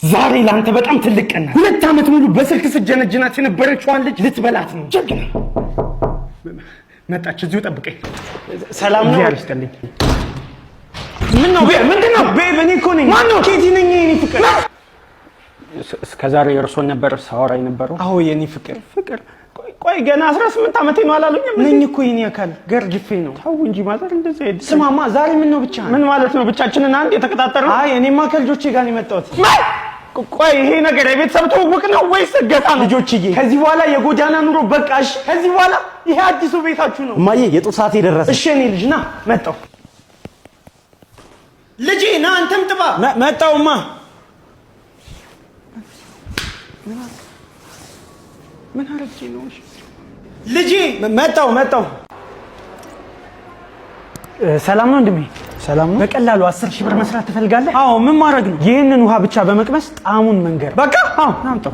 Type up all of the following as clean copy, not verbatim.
ዛሬ ለአንተ በጣም ትልቅ ቀን ናት። 2 ዓመት ሙሉ በስልክ ስጀነጅናት የነበረችዋን ልጅ ልትበላት ነው። ጀግና መጣች። እዚሁ ጠብቀኝ። ሰላም ነው? እግዚአብሔር ይስጥልኝ። ምን ነው? ምንድን ነው? Babe፣ እኔ እኮ ነኝ። ማን ነው? ኬቲ ነኝ የኔ ፍቅር። እስከ ዛሬ እርሶን ነበር ሳወራ የነበረው? አዎ የኔ ፍቅር። ፍቅር ቆይ ገና 18 ዓመቴ ነው አላሉኝም? ነኝ እኮ የኔ አካል ገርጅፌ ነው። ተው እንጂ mother፣ እንደዚህ አይደል። ስማማ ዛሬ ምን ነው ብቻ? ምን ማለት ነው ብቻችንን አንድ የተቀጣጠርነው? አይ እኔማ ከልጆቼ ጋር ነው የመጣሁት። ቆይ ይሄ ነገር የቤተሰብ ትውውቅ ነው ወይስ እገታ ነው? ልጆችዬ ከዚህ በኋላ የጎዳና ኑሮ በቃ። እሺ ከዚህ በኋላ ይሄ አዲሱ ቤታችሁ ነው። እማዬ የጡት ሰዓት የደረሰ። እሺ የኔ ልጅ ና፣ መጣሁ። ልጄ ና አንተም ጥባ። መጣሁማ። ምን አረጌ ነው? እሺ ልጄ መጣሁ መጣሁ። ሰላም ነው ወንድሜ? ሰላም ነው። በቀላሉ 10,000 ብር መስራት ትፈልጋለህ? አዎ። ምን ማድረግ ነው? ይህንን ውሃ ብቻ በመቅመስ ጣዕሙን መንገር። በቃ አዎ። አምጣው።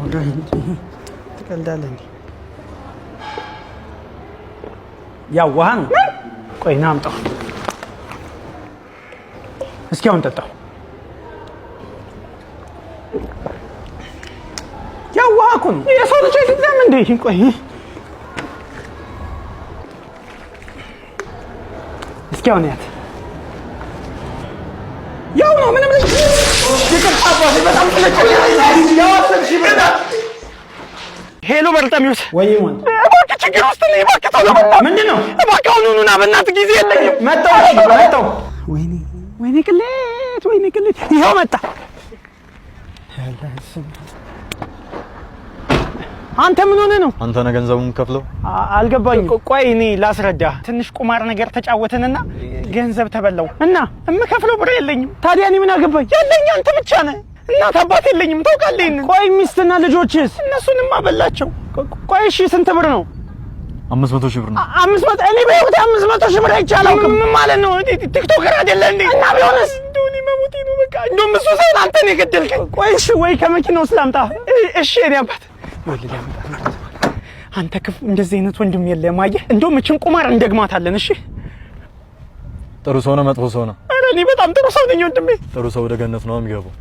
ትቀልዳለህ እንዴ? ያው ውሃ ነው። ቆይ ና አምጣው። እስኪ አሁን ጠጣው። ያው ውሃ እኮ ነው። የሰው ልጅ አይደለም እንዴ? ቆይ እስኪ አሁን ያት ያው ነው። ምንም ልጅ ይቅርታ አባቴ በጣም ያው 10,000 ብር። Hello በርጠሚዎስ፣ ወይ ወንድ። እባክህ ችግር ውስጥ ነኝ። እባክህ ቶሎ በል። ምንድን ነው? እባክህ አሁኑኑ ና፣ በእናትህ ጊዜ የለኝም። መጣሁ መጣሁ። ወይኔ ወይኔ ቅሌት፣ ወይኔ ቅሌት፣ ይኸው መጣ። አንተ ምን ሆነህ ነው? አንተ ነህ ገንዘቡን ከፍለው። አልገባኝም። ቆይ እኔ ላስረዳ። ትንሽ ቁማር ነገር ተጫወትንና ገንዘብ ተበላው እና የምከፍለው ብር የለኝም። ታዲያ እኔ ምን አገባኝ? ያለኝ አንተ ብቻ ነህ። እናት አባት የለኝም፣ ታውቃለህ ይሄንን። ቆይ ሚስትና ልጆችስ? እነሱንም አበላቸው። ቆይ እሺ ስንት ብር ነው? 500,000 ብር ነው። 500? እኔ በህይወቴ 500,000 ብር አይቼ አላውቅም። ምን ማለት ነው? TikToker አይደለ እንዴ? እና ቢሆንስ? እንደው እኔ መሞቴ ነው በቃ። እንደውም እሱ ሳይሆን አንተ ነው የገደልከኝ። ቆይ እሺ ወይ ከመኪናው ውስጥ ላምጣ? እሺ የኔ አባት ይኸውልህ ሊያመጣ ነው። አንተ ክፉ፣ እንደዚህ አይነት ወንድም የለም። አየህ፣ እንደውም እችን ቁማር እንደግማታለን። እሺ። ጥሩ ሰው ነው መጥፎ ሰው ነው? ኧረ እኔ በጣም ጥሩ ሰው ነኝ ወንድሜ። ጥሩ ሰው ወደ ገነት ነው የሚገባው።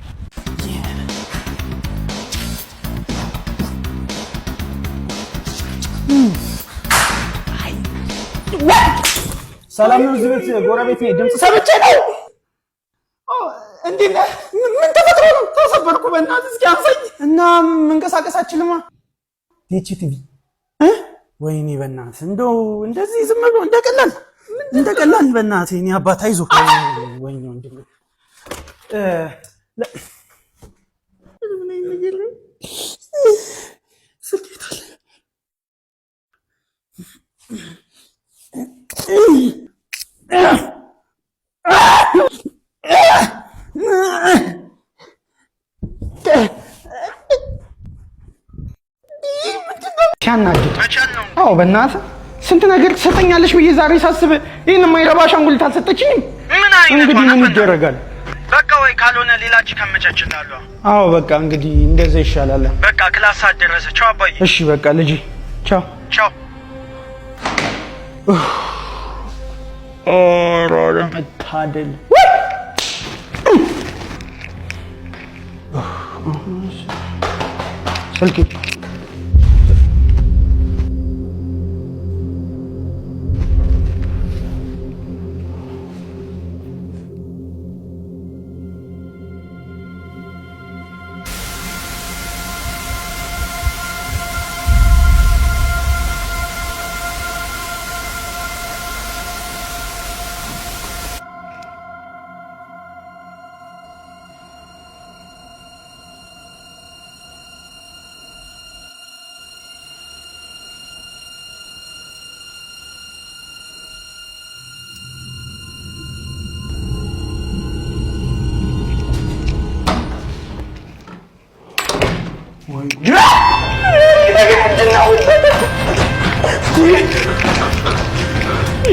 ሰላም ነው። እዚህ ቤት ጎረቤት ነኝ። ድምፅ ሰምቼ ነው። እንዴት ነህ? ምን ተፈጥሮ ነው? ተሰበርኩ። በእናትህ እስኪ አንሳኝ። እና መንቀሳቀስ አችልማ። ዲኤችቲቪ። ወይኔ በእናትህ እንደው እንደዚህ ዝም ብሎ እንደቀላል እንደቀላል በእናትህ እኔ አባት አይዞህ። ወይኔ ወንድሜ ስልክ የት አለ? ሲያናድድ። አዎ በእናትህ ስንት ነገር ትሰጠኛለሽ ብዬ ዛሬ ሳስብ ይህን የማይረባ አሻንጉሊት አልሰጠችኝም። እንግዲህ ምን ይደረጋል? በቃ ወይ ካልሆነ ሌላ chick አመቻችልሃለሁ። አዎ በቃ እንግዲህ እንደዛ ይሻላል። በቃ class ሰዓት ደረሰ። ቻው አባዬ። እሺ በቃ ልጄ ቻው። ቻው። ኧረ መታደል። ስልኬ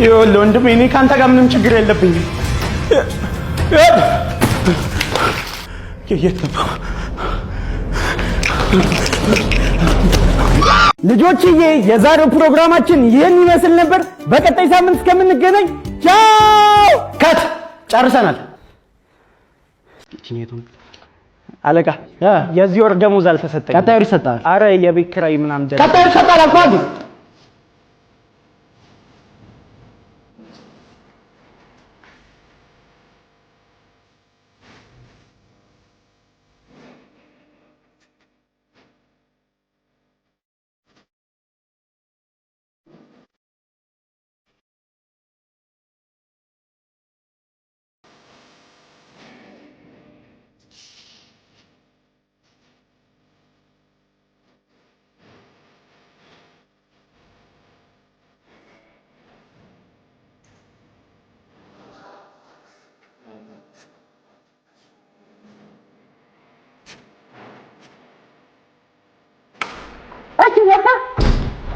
ይኸውልህ ወንድሜ እኔ ከአንተ ጋር ምንም ችግር የለብኝም። የት ገባ? ልጆችዬ የዛሬው ፕሮግራማችን ይህን ይመስል ነበር። በቀጣይ ሳምንት እስከምንገናኝ ቻው። Cut ጨርሰናል። አለቃ፣ የዚህ ወር ደሞዝ አልተሰጠኝም። ቀጣዩ ወር ይሰጣል። አረ የቤት ኪራይ ምናምን ደረሰ። ቀጣዩ ወር ይሰጣል አልኩህ አይደል?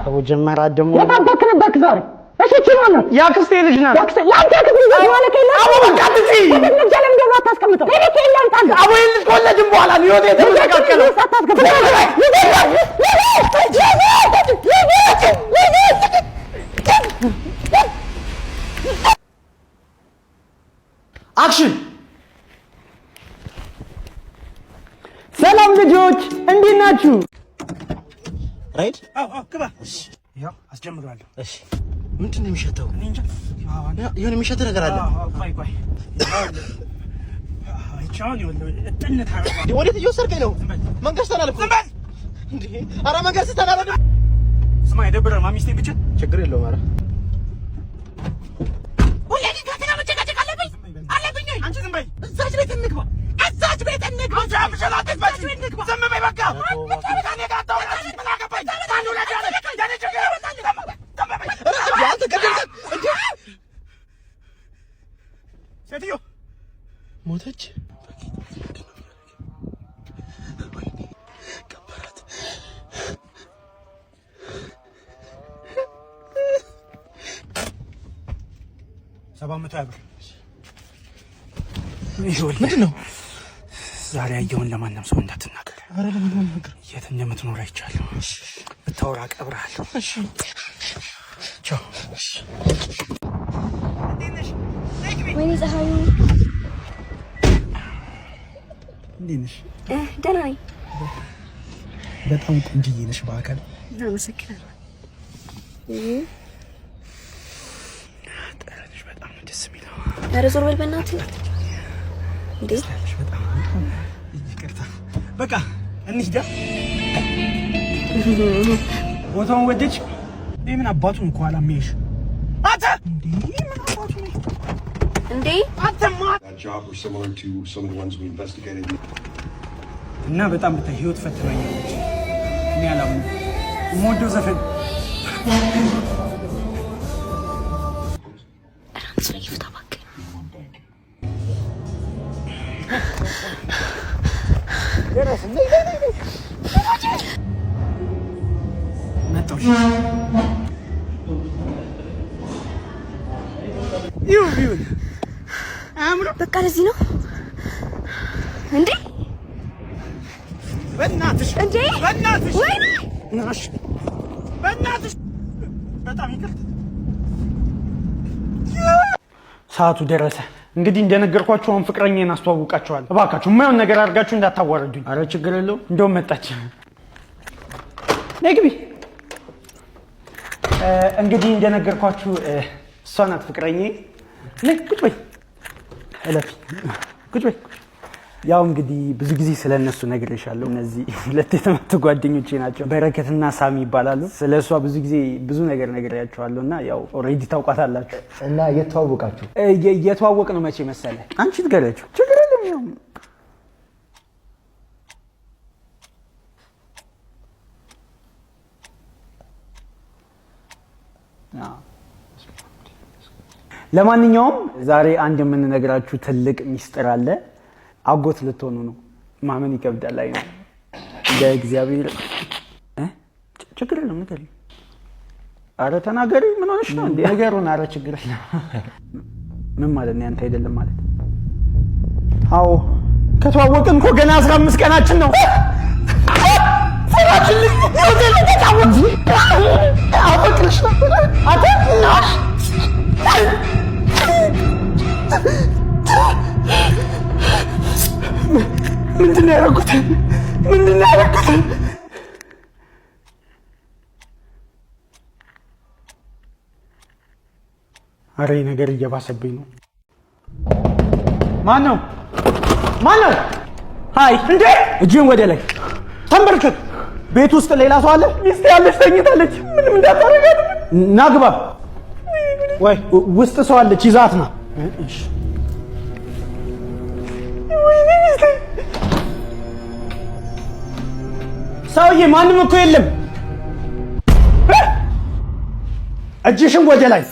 አቡ ጀመራት ደግሞ። የታባክ ነበርክ ዛሬ? እሺ እቺ ማነው? የአክስቴ ልጅ ናት። የአንተ አክስት ልጅ የሆነ ከየለ አቡ በቃ አትጪ። መግጃ ለምን ደግሞ አታስቀምጠው? እኔ ከየለ አምጣልህ። አቡ ይሄን ልጅ ከወለድን በኋላ ነው ህይወቴ የተመሰቃቀለው። Action! ሰላም ልጆች፣ እንዴት ናችሁ? Ride። ግባ። ያው አስጀምረዋለሁ። እሺ፣ ምንድን ነው የሚሸተው? የሆነ የሚሸት ነገር አለ። ቆይ ቆይ፣ ይቻውን እጥነት ታረጓል። ወዴት እየወሰድከኝ ነው? መንገድ ስተናል እኮ። እንዴ! ኧረ መንገድ ስተናል። ስማ፣ የደብረ ማሚስቴ ብቻ ችግር የለውም። ኧረ አንቺ ዝም በይ። እዛች ቤት እንግባ፣ እዛች ቤት እንግባ፣ እዛች ቤት እንግባ። ዝም በይ በቃ። ከእኔ ጋር አታውራ። ምን አገባኝ? ማን ወላጅ አለ? የእኔ ችግር ነው። ዝም በይ። አንተ ገደልከን እንዴ! ሴትዮ ሞተች። ቀበራት። 720 ብር። ምንድን ነው? ዛሬ ያየውን ለማንም ሰው እንዳትናገር። ኧረ ለምን ነገር የት እንደምትኖር አይቻለሁ። ብታወራ እቀብርሃለሁ። ቻው። ወይኔ ፀሐዩ። እንዴት ነሽ? ደህና ነኝ። በጣም ቆንጅዬ ነሽ በአካል። አመሰግናለሁ። ጠረንሽ በጣም ነው ደስ የሚለው። ኧረ ዞር በል በእናትህ እንዴ! ጠረንሽ በጣም ይቅርታ። በቃ እንሂዳ። ቦታውን ወደች። እኔ ምን አባቱ ነው ከኋላ የሚሄሽ? አንተ እንዴ ምን አባቱ ነው? እንዴ! አንተማ That job were similar to some of the ones we investigated. እና በጣም ብታይ ህይወት ፈትናኛለች። እኔ አላምንም። የምወደው ዘፈን ኧረ አንተ ሰውዬ ፍታ እባክህ። መጣሁ። ይሁን ይሁን። በቃ ለዚህ ነው እንዴ? በእናትሽ እንዴ! በእናትሽ ወይኔ! ናሽ በእናትሽ በጣም ይቅርታ። ሰዓቱ ደረሰ። እንግዲህ እንደነገርኳችሁ አሁን ፍቅረኛዬን አስተዋውቃችኋለሁ። እባካችሁ የማይሆን ነገር አድርጋችሁ እንዳታዋርዱኝ። አረ ችግር የለውም። እንደውም መጣች። ነይ ግቢ። እንግዲህ እንደነገርኳችሁ እሷ ናት ፍቅረኛዬ። ነይ ቁጭ በይ፣ እለፊ፣ ቁጭ በይ። ያው እንግዲህ ብዙ ጊዜ ስለ እነሱ ነግሬሻለሁ። እነዚህ ሁለት የተመቱ ጓደኞቼ ናቸው፣ በረከትና ሳሚ ይባላሉ። ስለ እሷ ብዙ ጊዜ ብዙ ነገር ነግሬያቸዋለሁ እና ያው already ታውቋታላችሁ። እና የተዋወቃችሁ? የተዋወቅ ነው መቼ መሰለ? አንቺ ትገሪያቸው፣ ችግር የለም። ያው ለማንኛውም ዛሬ አንድ የምንነግራችሁ ትልቅ ሚስጥር አለ። አጎት ልትሆኑ ነው። ማመን ይከብዳል። አይ ነው ለእግዚአብሔር እ? ችግር የለም ንገሪኝ። አረ ተናገሪ። ምን ሆነሽ ነው እንዴ? ንገሩን። አረ ችግር የለም። ምን ማለት ነው? ያንተ አይደለም ማለት? አዎ ከተዋወቅን እኮ ገና 15 ቀናችን ነው። አፈቅርሽ ነበር። አንተ ናሽ። ምንድን ነው ያደረኩት? ምንድን ነው ያደረኩት? አረ ይህ ነገር እየባሰብኝ ነው። ማን ነው? ማን ነው? Hi! እንዴ! እጅን ወደ ላይ ተንበርከክ። ቤት ውስጥ ሌላ ሰው አለ? ሚስቴ ያለች ተኝታለች። ምንም እንዳታረጋት። ና ግባ። ወይ ውስጥ ሰው አለች፣ ይዛት ና። እሺ። ወይኔ ሚስቴ! ሰውዬ ማንም እኮ የለም። እጅሽን ወደ ላይ።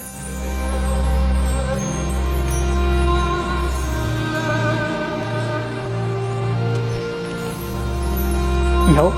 ይኸው።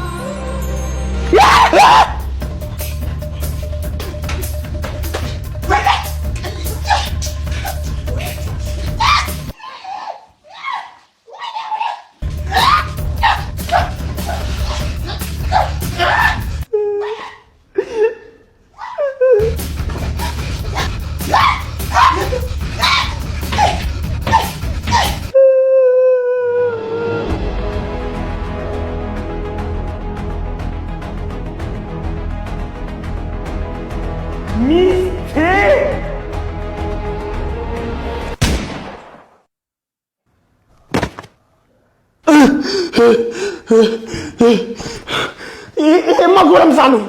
ሚስቴ! ይሄማ ጎረምሳ ነው።